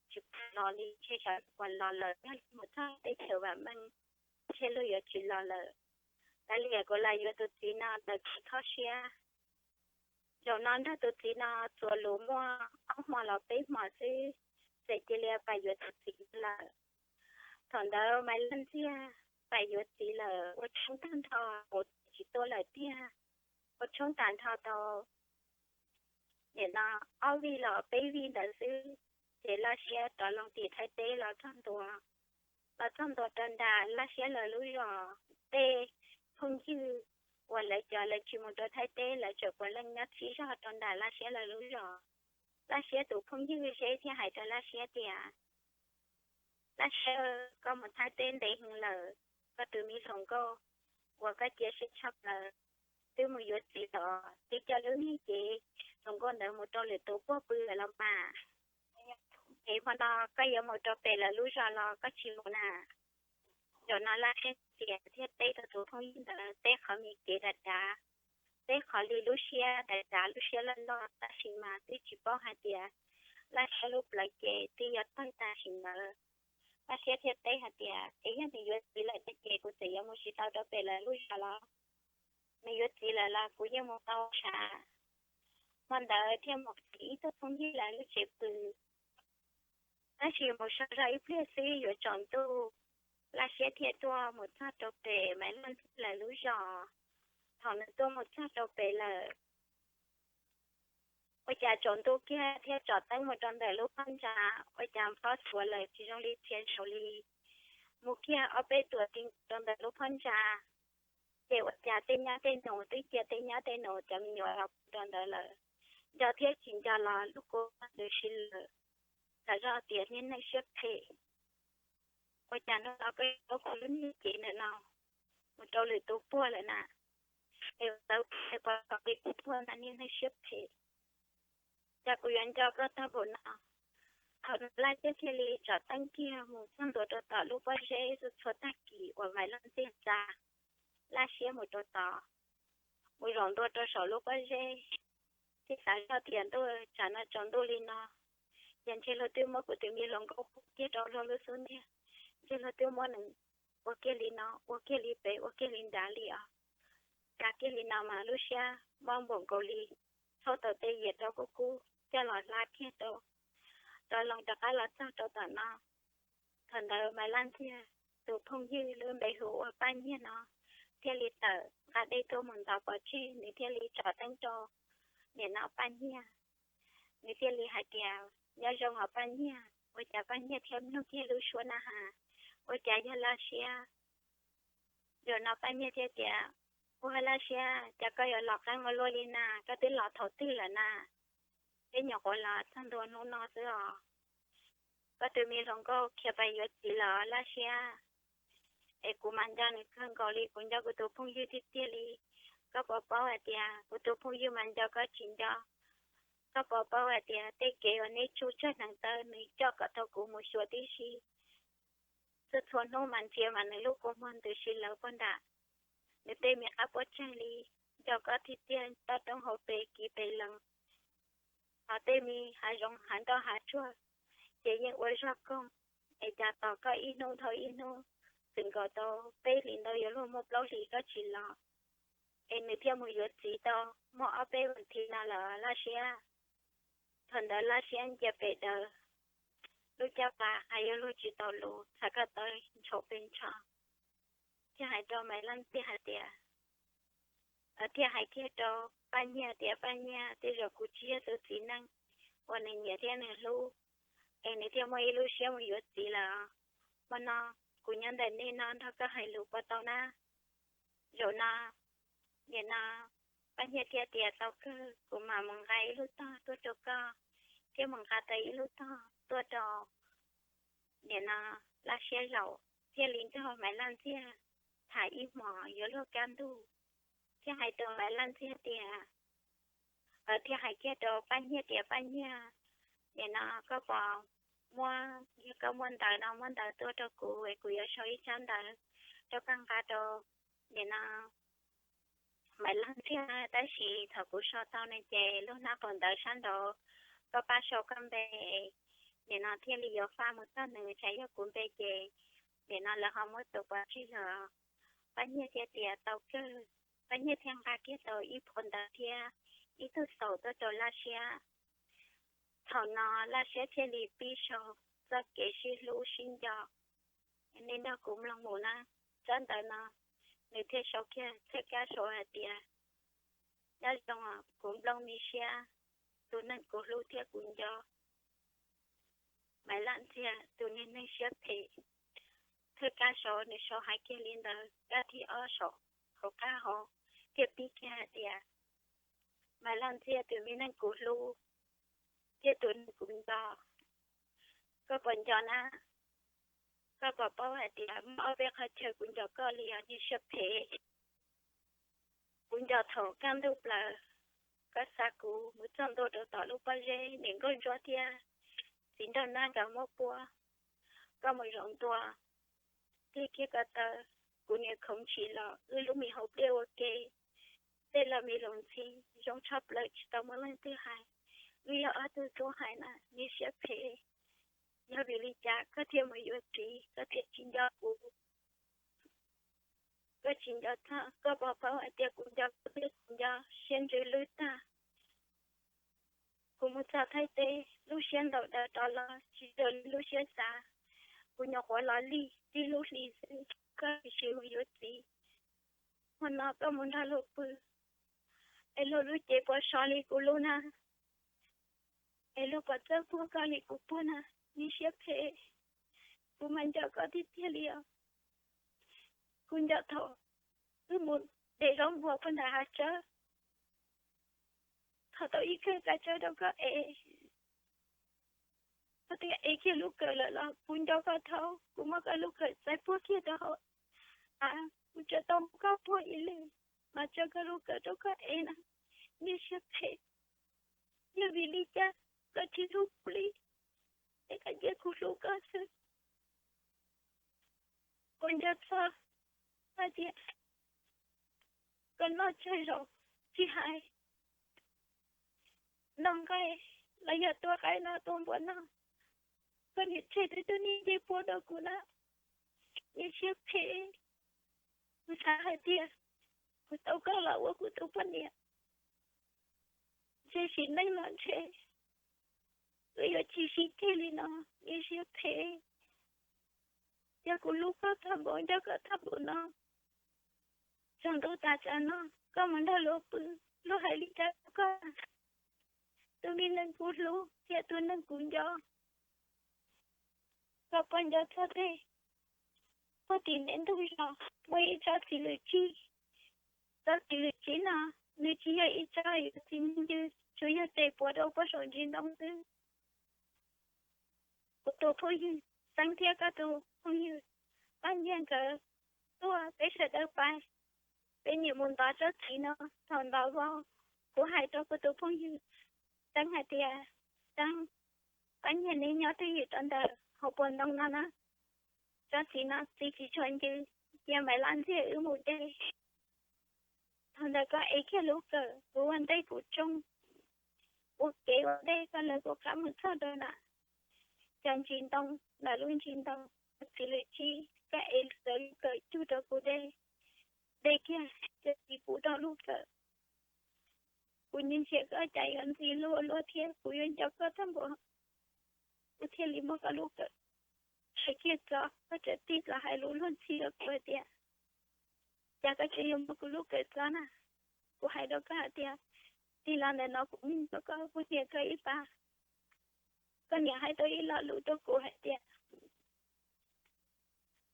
tsis pom los li, ntshe xyov puas los lawm, yog li mus txog teb chaws vam meej, ntshe luag yuav tsis los lawm. Kav liam kuv lam yuav tus txiv no ntawm kev kho siab. Zaum no nrog tus txiv no txuas lus muaj ob hmo los peb hmo xwb, txawm cia li pais yuav tus txiv lawm. Thaum ntawd Maiv Laj Ntxiag pais yuav txiv lawm, ua tshoob tag nrho, mus tsis tuaj lawm tiag. Ua tshoob tas nrho tau nim no ob vij los peb vij ntawd xwb, ces Laj Siab rov loo tim Thaib teb los txog ntua. Los txog ntua rau nram Laj Siab lawv lub zos, tej phooj ywg uas lawv cov lawv tsis mus rau Thaib teb, lawv tseem puav leej nyob txhib zog rau nram Laj Siab lawv lub zos. Laj Siab tus phooj ywg Zeb thiaj hais rau Laj Siab tias, Laj Siab, koj mus Thaib teb ntev heev lawm, koj tus me hluas nkauj uas koj cia siab tshaj plaws twb mus yuav txiv los, twb coj lub niag cev hluas nkauj ntawd mus rau lwm tus puag pw lawm los mas. Es hmo no koj yuav mus rau pem lawv lub zos los koj tsis mus na? Zaum no Laj Siab txiav thiab teb rau tus phooj ywg ntawd teb qhov me kev dav dav, teb qhov li lub siab dav dav, lub siab loj loj, tab sis mas twb tsis paub hais tias Laj Siab lub plawv ces twb yuav tawg tam sim ntawd. Laj Siab thiaj teb hais tias, es yog nws yuav txiv lawm no ces kuv txawm yuav mus tsis tau rau pem lawv lub zos los? Nws yuav txiv lawm los kuv yeej mus tau sav. Hmo ntawd thiaj mus ib tug phooj ywg lawv lub tsev pw. Tab sis mus so zog ib pliag xwb yuav tsaus ntuj, Laj Siab thiaj tuaj mus txog rau pem Maiv Laj Ntxiag lawv lub zos. Thaum nws tuaj mus txog rau pem lawm, ua cas tsaus ntuj kiag thiab tsom teeb mus rau ntawm lub phab ntsa, ua cas nplob txhuav lawm tsis zoo li txhia zaus li. Mus kiag ob peb tuam ti rau ntawm lub phab ntsa, ces ua cas tej nyab tej nus twb cia tej nyab tej nus cov me nyuam los pw rau ntawd lawm. Nco thiab tsis nco los lub kua muag ntws si lawm, txawm zoj tias niag neeg siab phem, ua cas hnub no koj yuav muab kuv lub niag cev ntawm no mus rau lwm tus puag lawm na? Es tawv phem pos kom li kuv puag na niag neeg siab phem, cas kuv yuav nco koj tag npaum no? Thaum no Laj Siab thiaj li tsom teeb kiag mus txog ntua rau tom lub pob zeb txhua txhua tag kis uas Maiv Laj Ntxiag tsa Laj Siab mus rau tod. Mus zaum ntua rau saum lub pob zeb, thiaj xav zoj tias ntuj, tsam no tsaus ntuj li no, ces ntshe luag twb muab kuv tus me hluas nkauj pub kiag rau luag lub xub ntiag, ntshe luag twb muab nws ua kiag li no ua kiag li pem ua kiag li nrad li os. Kav kiag li no mas lub siab mob npaum nkaus li txhauj tau tej yias rau kub kub coj los hla kiag rau, rov loo rov qab los txog rau tom no. Thaum ntawd Maiv Laj Ntxiag tus phooj ywg lub npe hu ua Paj Nyiag no thiaj li tawm nqa dej tuaj mus ntov pov tseg, nws thiaj li tsom teeb rau nim no Paj Nyiag. Nws thiaj li hais tias, nyob zoo os Paj Nyiag. Ua cas Paj Nyiag thiaj mloog kiag lub suab na has, ua cas yog Laj Siab. Zaum no Paj Nyiag thiaj tias, ua Laj Siab, cas koj yuav los qeeb ua luaj li na, koj twb los thaum twg lawm na? Peb nyuam qhuav los txog ntua hnub no xwb os. Koj tus me hluas nkauj khiav pais yuav txiv lawm Laj Siab. Es kuv mas nco nws kawg nkaus li, kuv nco kuv tus phooj ywg tiag tiag li. Koj puas paub hais tias kuv tus phooj ywg mas nco koj tsis nco? Koj puas paub hais tias tej kev uas neb tsuj tsawg hneev taw nws coj kom tau kuv mus xyuas tib si. Txhua txhua hnub mas ntsia mas nws lub kua muag ntws si lawv puag nram nws tej me qab puab tsawg li. Nco koj tiag tiag, toj roob hauv pes kiv pes lees, hos tej me hav zoov hav nroj hav tsuag ces yeej ua zog koog. Es cas tos koj ib hnub dhau ib hnub, txwm nkaus tau peb hlis ntau yuav luag muaj plaub hlis koj tsis los. Es nws thiaj mus yuav txiv tau muaj ob peb vas thiv no lawm Laj Siab. Thaum ntawd Laj Siab ncia pem daws, lub caj pas hais yuav luag tsis tau lus, txhais ko taw ntshau pes ntsho. thiaj hais rau Maiv Leej Txiag hais tias, thiaj hais kiag rau Paj Nyiag tias, Paj Nyiag, tej zaum kuv tsis yog tus txiv neej uas nws nyiam thiab nws hlub, es nws thiaj muaj ib lub siab mus yuav txiv lawm. Hmo no kuv nyob ntawm nej no nrog koj hais lus puas tau na? Zaum no, nim no Paj Nyiag thiaj tias, Tau kawg, kuv mam mus nqa ib lub tog tuaj rau koj, thiab mus nqa tau ib lub tog tuaj rau nim no Laj Siab zaum, thiaj li nrog Maiv Leej Txiag tham ib hmos yuav luag kaj ntug, thiaj hais rau Maiv Leej Txiag tias, thiaj hais kiag rau Paj Nyiag tias, Paj Nyiag, nim no koj puas muab, yog koj muaj ntawv no muab ntawv tuaj rau kuv es kuv yuav sau ib tsab ntawv rau koj nqa rau nim no Maiv Leej Txiag, tab sis thaum kuv sau tau no ces lub hnab qaum ntawv sab nraud koj pab sau koj npe, nim no thiaj li yuav faj mus txog nws, tsam yog kuv npe ces nim no lawv ho muab tua pov tseg lawm. Paj Nyiag thiaj tias, Tau kawg. Paj Nyiag thiaj nqa kiag tau ib phau ntawv thiab ib tug xaus tuaj rau Laj Siab. Thaum no Laj Siab thiaj li pib sau txoj kev sib hlub sib nco. Nej nrog kuv mloog mus na, tsab ntawv no nws thiaj sau kiag thawj kab sau hais tias, Nyob zoo, kuv nplooj me siab, tus neeg kuv hlub thiab kuv nco, Maiv Leej Txiag tus niag neeg siab phem. Thawj kab sau nws sau hais kiag li ntawd, kab thib ob sau hauv qab hauv thiaj pib kiag hais tias, Maiv Leej Txiag tus me neeg kuv hlub thiab tus neeg kuv nco, koj puas nco na? Koj puas paub hais tias muaj ob peb qhov chaw kuv nco koj li os, niag siab phem? Kuv nco thaum kaj ntug plaws koj xa kuv mus txog ntua rau tom lub pob zeb, niam nkauj ntsuab thiab txiv nraug nab nkawd muab puab, koj mus zaum ntua, tig kiag ko taw, kuv niam khoov ntshis los wb lub me hauv pliaj ua ke, tej los me lus ntxhi zoo tshaj plaws tsis tau muaj leej twg hais, wb yog ob tug tub hais na, niag siab phem. Yog vim li cas koj thiaj mus yuav txiv, koj thiaj tsis nco kuv? Koj tsis nco txog, koj puas paub hais tias kuv nco koj thiab kuv nco siab ntsws lwj tag. Kuv mus txog Thaib teb, lub siab ntaus daws rov los tsis raws li lub siab xav. Kuv nyuam qhuav los lig tib lub hli xwb, koj tsis sim mus yuav txiv. Hmo no koj mus nrog luag pw, es luag lub cev puas so li kuv lub na? Es luag puas txawj puag koj li kuv puag na? Niag siab phem, kuv mas nco koj tiag tiag li os. Kuv nco thaum wb mus de zaub npua puag nram hav tsawb, thaum tau ib kawm kav tsawb rau koj ev, koj twb ev kiag lub kawm lawm los kuv nco koj thaum kuv muab koj lub kawm txaij puag kiag rau hauv av, kuv tseem tau muab koj puag ib leeg mas tso koj lub kawm rau koj ev na. Niag siab phem, yog vim li cas koj tsis hlub kuv li? Es koj cia kuv hlub koj xwb. Kuv nco txog hais tias koj noj tsawg zaus tsis hais, noj nqaij los yog tua qaib noj tua npua noj, koj niam tseg twb tus niag ncej puab rau kuv na. Niag siab phem, kuv xav hais tias kuv tau koj los ua kuv tus poj niam, ntshe sim neej no ntshe wb yuav tsis sib ceg li no. Niag siab phem, yog kuv hlub koj tag npaum, nco koj tag npaum no, tsaus ntuj tas tsam no koj mus nrog luag pw, luag hais li cas rau koj? Tus me neeg kuv hlub thiab tus neeg kuv nco, koj puas nco txog tej puag tim niaj ntug zos muaj ib tsob txiv lwm tsib? Tsob txiv lwm tsib no nws tsis yog ib tsob yuav txiv me ncw, tsuas yog tes puav rau puag saum ntsis ntoo xwb. Kuv tus phooj ywg Xeeb thiab koj tus phooj ywg Paj Nyiag nkawd tuaj, peb sawv daws pais, peb nyiam mus ntov tsob txiv no. Thaum ntov vau, kuv hais rau kuv tus phooj ywg Xeeb hais tias, Xeeb, Paj Nyiag neb nyob twj ywm rau ntawm hauv paus ntoo no na, tsob txiv no txiv tsis tshua ncw, cia Maiv Laj Ntxiag wb mus de. Thaum ntawd koj ev kiag lub kawm, kuv ua ntej kuv tsoo, ua kev ua ntej koj lawv kuv qab mus txog rau nram cov ntsis ntoo, nram lub ntsis ntoo, txiv lwm tsib, koj ev lawv lub kawm cug rau kuv de, de kiag cov txiv puv rau lub kawm. Kuv ntsia ntsia koj cas yuav ntxim hlub luaj thiab kuv yuav nco koj tag npaum, kuv thiaj li muab koj lub kawm tshais kiag tso, koj tseem tig los hais lus luag ntxhi rau kuv hais tias, cas koj tseem yuav muab kuv lub kawm txob na? Kuv hais rau koj hais tias, tig los ntawm no kuv nug rau koj, kuv niam koj ib pab, koj niam hais tau ib lo lus rau kuv hais tias,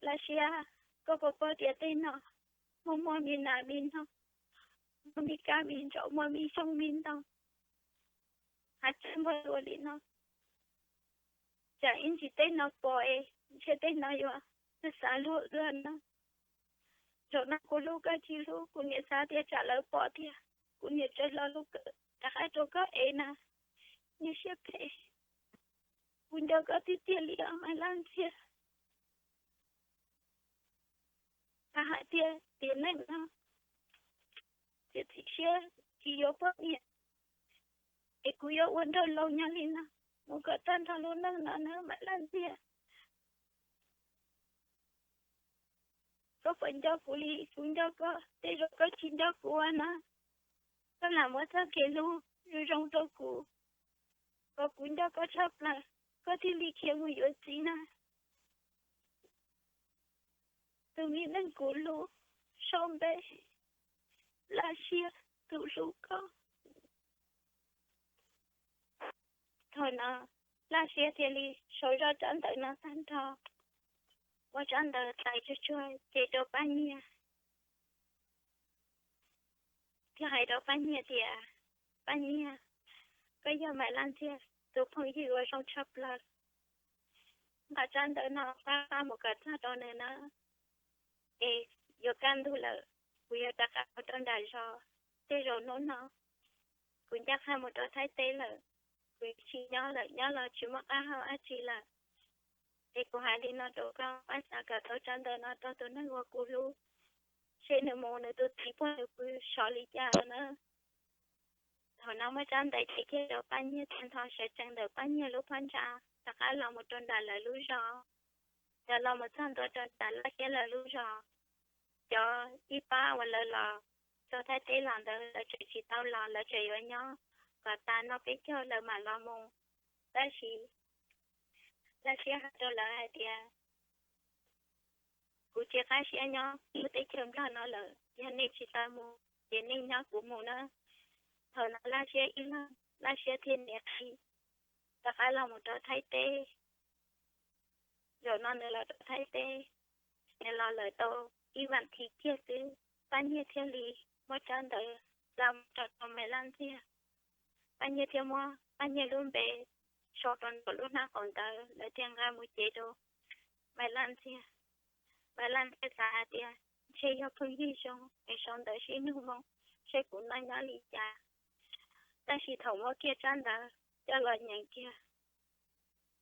Laj Siab, koj puas paub tias tej no muaj muaj me nas me noog, muaj me kab me ntsaum, muaj me xyoob me ntoo, hav tsuag npog ua li no, tsam ib ntsis tej no pom es ntshe tej no yuav xav luag ua no. Zaum no kuv hlub koj tsis hlub, kuv niam xav tias tsam lawv pom tiag, kuv niam tsawv hlo lub kawm rov qab rau koj ev na, niag siab phem. Kuv nco koj tiag tiag li os Maiv Laj Ntxiag. Koj hais tias tiam neej no txiav txim siab tsis yuav poj niam, es kuv yuav ua nraug laus nyob li no mus kom tag nrho lub neej no na Maiv Laj Ntxiag. Koj puas nco kuv li kuv nco koj? Tej zaum koj tsis nco kuv na, koj lam muab txoj kev hlub zoo zoo rau kuv, kom kuv nco koj tshaj plaws, koj thiaj li khiav mus yuav txiv na. Tus me neeg kuv hlub, sau npe Laj Siab, tus hlub koj. Thaum no Laj Siab thiaj li sau zoj tsab ntawv no tag nrho, muab tsab ntawv tais tsuag tsuag ces rau Paj Nyiag, thiaj hais rau Paj Nyiag tias, Paj Nyiag, koj yog Maiv Laj Ntxiag tus phooj ywg uas zoo tshaj plaws, nqa tsab ntawv no pab mus kom txog rau nws na, es yuav kaj ntug lawm, kuv yuav rov qab mus rau nram zos. Tej zaum hnub no kuv ncaj qha mus rau Thaib teb lawm, kuv tsis nyob lawm, nyob los tsis muaj qab hau dab tsi lawm. Es kuv hais li no rau koj, pab xav kom tau tsab ntawv no rau tus neeg uas kuv hlub, seb nws mus nws tus txiv puag nws pw sov li cas na. Thaum no muab tsab ntawv cev kiag rau Paj Nyiag tag nrho, sawv tsees ntawm Paj Nyiag lub phab ntsa rov qab los mus rau nram lawv lub zos. Yog los mus txog ntua rau nram Laj Siab lawv lub zos, cov ib pab uas lawv los rau Thaib teb los ntawd lawv tseem tsis tau los, lawv tseem yuav nyob kom tas no peb caug lawv mam los mus. Tab sis Laj Siab hais rau lawv hais tias, kuv tsis qab siab nyob lub teb chaws Nplog no lawm, yog nej tsis tau mus ces nej nyob kuv mus na. Thaum no Laj Siab ib leeg, Laj Siab thiaj niam qhi rov qab los mus rau Thaib teb. Zaum no nws los rau Thaib teb, nws los lawm tau ib vas thiv kiag xwb, Paj Nyiag thiaj li muab tsab ntawv xa mus rau rau Maiv Laj Ntxiag. Paj Nyiag thiaj muab Paj Nyiag lub npe sau rau nraum lub hnab qaum ntawv, lawv thiaj nqa mus cev rau Maiv Laj Ntxiag. Maiv Laj Ntxiag xav hais tias ntshe yog phooj ywg zoo es sau ntawv sib nug moo seb kuv noj nyob li cas. Tab sis thaum muab kiag tsab ntawv coj los nyeem kiag,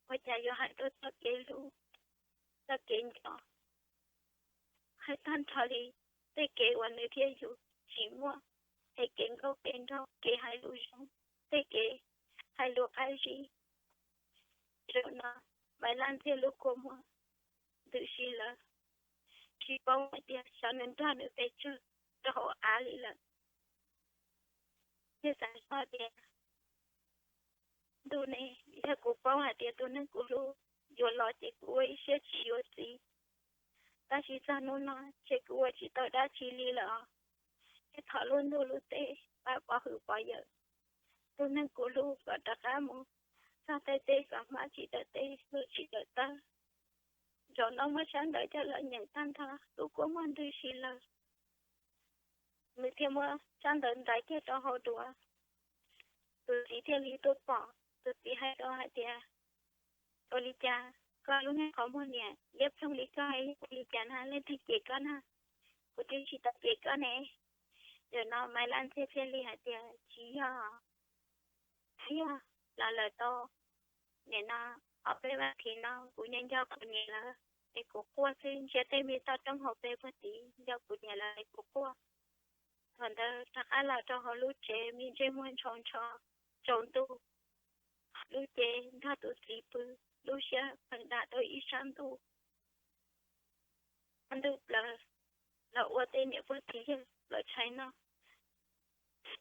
ua cas yuav hais tau txoj kev hlub, txoj kev nco, hais tag nrho li tej kev uas nws thiab yus tsis muaj, tej kev nkauj kev nraug, kev hais lus zoo, tej kev hais lus qab zib. Zaum no Maiv Laj Ntxiag lub kua muag ntws si lawm, tsis paub hais tias xyov nws nrog nws pes tsawg rau hauv av li lawm. Thiaj xav zoj tias, ntuj ne, yog kuv paub hais tias tus neeg kuv hlub yuav los ces kuv ua ib siab tsis yuav txiv. Tab sis txog hnub no ces kuv ua tsis tau dab tsi li lawm os. Thiaj thov lub ntuj lub teb pab pov hwm pov yawm tus neeg kuv hlub kom rov qab mus txog Thaib teb kom hmab tsis tawm teb, hluas tsis tawm tawb. Zaum no muab tsab ntawv coj los nyeem tag nrho, lub kua muag ntws si lawm. Nws thiaj muab tsab ntawv ntaiv kiag rau hauv duav. Tus txiv thiaj li tuaj pom, tus txiv hais rau hais tias, ua li cas koj lub niag qhov muag niam liab ploog li koj, yog ua li cas na, leej twg cem koj na? Kuv twb tsis tau cem koj ne. Zaum no Maiv Laj Ntxiag thiaj li hais tias, tsis yog, twb yog los lawm tau, nim no ob peb vas thiv no kuv nco nco kuv niam lawv es kuv quaj xwb, ntsia tej me toj roob hauv pes puag tid nco kuv niam lawv es kuv quaj. Thaum ntawd rov qab los rau hauv lub tsev, me ntsej muag ntshaus ntsho, tsaus ntuj, lub cev nrog tus txiv pw, lub siab pheej dam rau ib sab ntuj. Ob ntuj plaws los ua tej niam pog txiv yawg los tshais noj,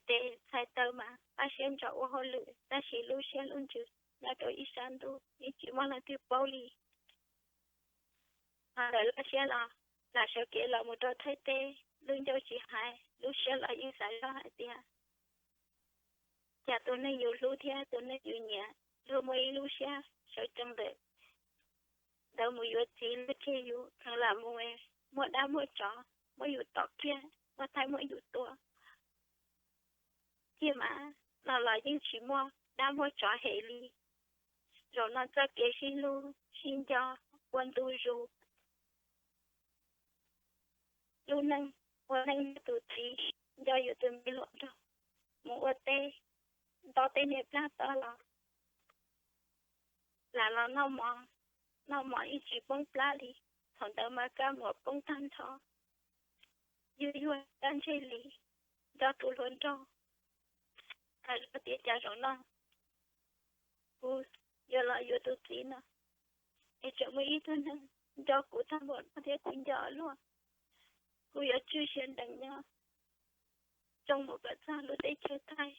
tes txhais taw mas pab siab ntso ua hauj lwm, tab sis lub siab lub ntsws nyob rau ib sab ntuj, yeej tsis muaj leej twg paub li. Ho ntawm Laj Siab los lam sawv kev los mus rau Thaib teb, lub ncauj tsis hais, lub siab los yeej xav zoj hais tias, cas tus neeg yus hlub thiab tus neeg yus nyiam luag muaj ib lub siab sawv tsees ntawm ntawd mus yuav txiv, luag tseg yus kheev lam mus, muaj dab muaj tsov muab yus tom kiag, muab thaib muab yus tua, ciaj mas los los yeej tsis muaj dab muaj tsov hem li. Zaum no txoj kev sib hlub sib nco ua ntu zus, lub neej ua neej nrog tus txiv, nco yus tus me hluas nraug, mus ua teb, nto tej niag plab tob los, lam los noj mov, noj mov yeej tsis poob plab li. Thaum ntawd mas kab muam poob tag nrho, yuag yuag kab ntsej li, nco tus hluas nraug. Hais rau tias cas zaum no kuv yuav los yuav tus txiv no, es tseem muaj ib tug neeg nco kuv tag npaum no thiab kuv nco luaj. Kuv yuav tswj siab ntees nyob tsoo mus kom txog lub teb chaws Thaib,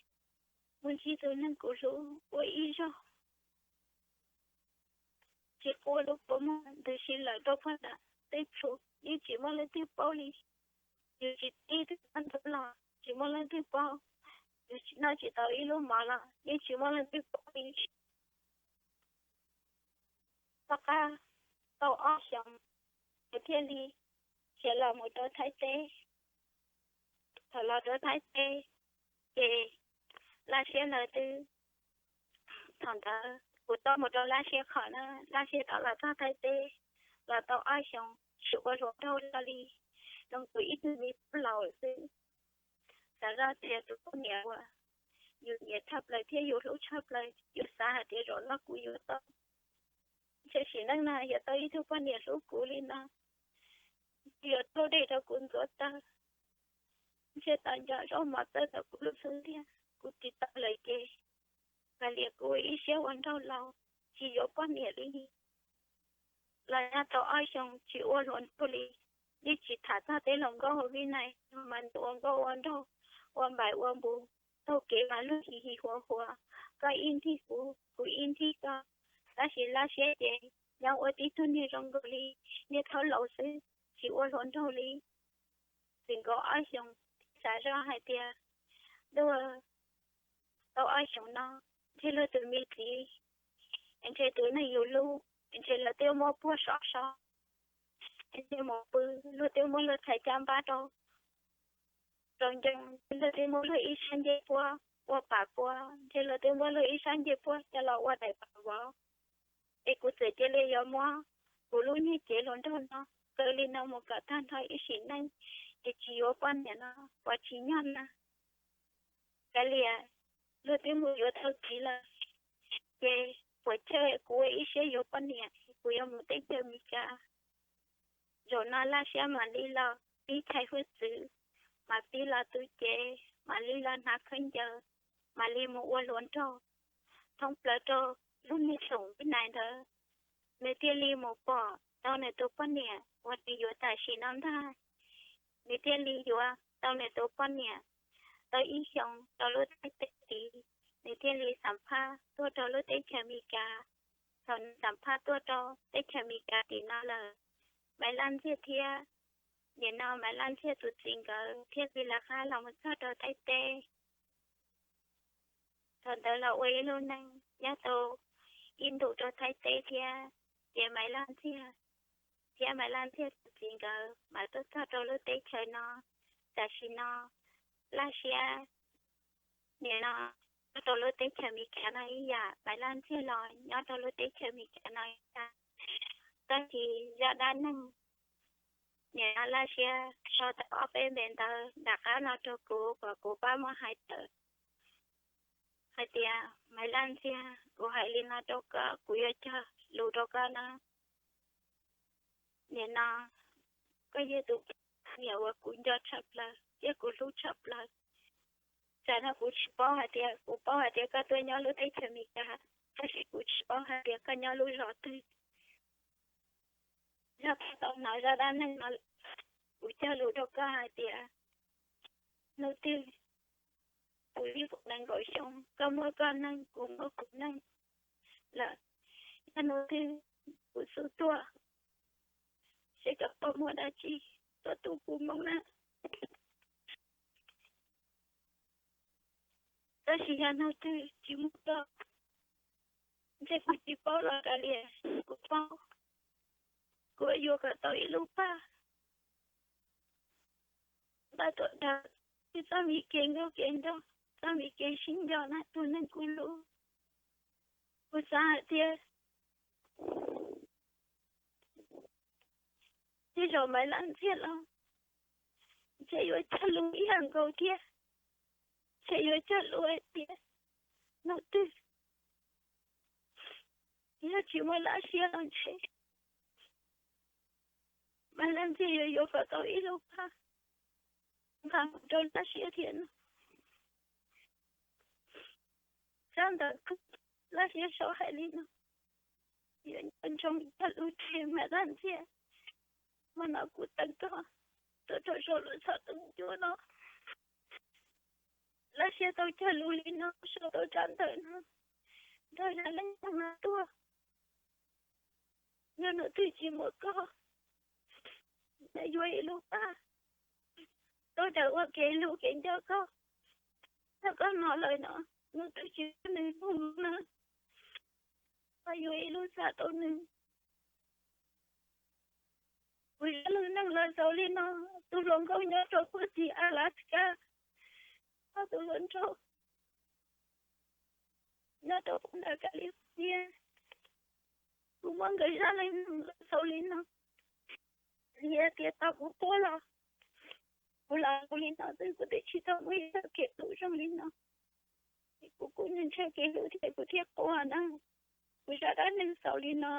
mus ntsib tus neeg kuv hlub ua ib zaug. Tsis quaj lub kua muag ntws si lawm rau pog nram tej txhu, yeej tsis muaj leej twg paub li. Yus tsis tib tus poj ntxoog los tsis muaj leej twg paub, yus tsis noj tsis tau ib lub mov los yeej tsis muaj leej twg paub li. Tom qab tau ob xyoos, kuv thiaj li khiav los mus rau Thaib teb. Thaum los rau Thaib teb ces Laj Siab lawv twb, thaum ntawd kuv tau mus rau Laj Siab qhov na, Laj Siab tau los txog Thaib teb los tau ob xyoos tsis ua hluas nraug li, zoo tus ib tug me tub laus xwb. Xav zoj tias tus poj niam uas yus nyiam tshaj plaws thiab yus hlub txhaj plaws, yus xav hais tias zaum no kuv yuav tau, ntshe sim neej no yuav tau ib tug poj niam hlub kuv li no, yuav raug dej rau kuv ntxuav taw, ntshe tau nco zaub mov txawb ntawm kuv lub xub ntiag. Kuv tsis tau lawm ces kav liam kuv ua ib siab ua nraug laus tsis yuav poj niam li. Los nyob tau ob xyoos tsis ua hluas nraug li, yeej tsis tham txog tej hluas nkauj hauv Vib Nais, mas nws ua nkauj ua nraug, ua npaim ua npus, taug kev mas luag hi hi huav huav, koj ib ntig kuv, kuv ib ntig koj. Tab sis Laj Siab ces nyob ua tib tug niag zoo nkaus li niag thaub laus xwb, tsis ua hluas nraug li. Txwm nkaus ob xyoos, xav zoj hais tias, luag tau ob xyoos no, ntshe luag tus me txiv, ntshe tus neeg yus hlub, ntshe lawv twb muab puag sov so, ntshe mus pw luag twb muab luag txhais caj npab rau, rau ncoo, luag twb muab luag ib sab ncej puab ua pam pua, ntshe luag twb muab luag ib sab ncej puab coj los ua daim pam vov. Es kuv txawm cia li yuav muab kuv lub niag cev hluas nraug no kaw li no mus kom tag nrho ib sim neej, es tsis yuav poj niam no puas tsim nyog na? Kav liam, luag twb mus yuav tau txiv lawm, ces puas chawj kuv ua ib siab yuav poj niam, kuv yuav mus teb chaws Amelikas. Zaum no Laj Siab mam li los pib chais hwj txwv, mam pib los tu cev, mam li los hnav khaub ncaws, mam li mus ua hluas nraug thoob plaws rau lub niag xoom Vib Nais ntawd. Nws thiaj li mus pom tau nws tus poj niam uas nws yuav tam sim no ntag. Nws thiaj li yuav tau nws tus poj niam tau ib xyoos rau lub teb chaws tid, nws thiaj li xam phaj tuaj rau lub teb chaws Amelikas. Thaum nws xam phaj tuaj rau teb chaws Amelikas tim no lawm, Maiv Laj Ntxiag thiab, nim no Maiv Laj Ntxiag tus txiv nkawd thiaj li lawv qab los mus txog rau Thaib teb. Thaum ntawd los ua ib lub neej nyob tau ib ntus rau Thaib teb thiab, ces Maiv Laj Ntxiag thiab Maiv Laj Ntxiag tus txiv nkawd mam tuaj txog rau lub teb chaws no. Tam sim no Laj Siab nim no nyob rau lub teb chaws Amelikas no ib yam, Maiv Laj Ntxiag los nyob rau lub teb chaws Amelikas no ib yam. Tab sis zaj dab neeg nim no Laj Siab sau tau ob peb npe ntawv nram qab no rau kuv kom kuv pab muab hais tawm hais tias, Maiv Laj Ntxiag, kuv hais li no rau koj, kuv yuav cog lus rau koj na. Nim no koj yog tus niam uas kuv nco tshaj plaws thiab kuv hlub tshaj plaws. Tsam no kuv tsis paub hais tias, kuv paub hais tias koj tuaj nyob lub teb chaws Amelikas, tab sis kuv tsis paub hais tias koj nyob lub zos twg. Yog koj tau hnov zaj dab neeg no, kuv cog lus rau koj hais tias, hnub twg kuv yug nees nkaum xyoo, koj muaj koj neej, kuv muaj kuv neej lawm, yog hnub twg kuv xub tuaj, seb koj puas muaj dab tsi tuaj tu kuv moo na. Tab sis yog hnub twg tsis muaj koj, ntshe kuv tsis paub los kav liam, kuv paub, kuv yuav kom tau ib lub paj, paj tuam dag, txoj me kev nkauj kev nraug, txoj me kev sib nco na tus neeg kuv hlub. Kuv xav hais tias tej zaum Maiv Laj Ntxhiaj los ntshe yuav cog lus ib yam nkaus thiab, ntshe yuav cog lus hais tias hnub twg yog tsis muaj Laj Siab los ntshe Maiv Laj Ntxhiaj yuav yuav kom tau ib lub paj nqa mus rau Laj Siab thiab no. Tsab ntawv Laj Siab sau hais li no: Yuav nco ntsoov cog lus tseg Maiv Laj Ntxhiaj, hmo no kuv teev koj tuaj rau saum lub txhoj tooj cuab no. Laj Siab tau cog lus li no, sau tau tsab ntawv no nrog Zaj Leej Neeg no tuaj. Yog hnub twg tsis muaj koj, yuav ib lub paj tuaj daws ua kev hlub kev nco koj. Yog koj hnov lawm no, hnub twg tsis muaj nws hnub no, koj yuav ib lub xam rau nws. Kuv zaj neej neeg los xaus li no, tus hluas nkauj nyob rau puag tim Alaska, koj tus hluas nraug nyob rau puag nram California. Kuv muab nkawd zaj neej neeg los xaus li no. Yog tias tau kuv quaj los kuv los kuv li no xwb, kuv twb tsis tau muaj ib txoj kev hlub zoo li no. Kuv kuj ntshaw kev hlub thiab kuv thiaj quaj na. Kuv zaj dab neeg xaus li no.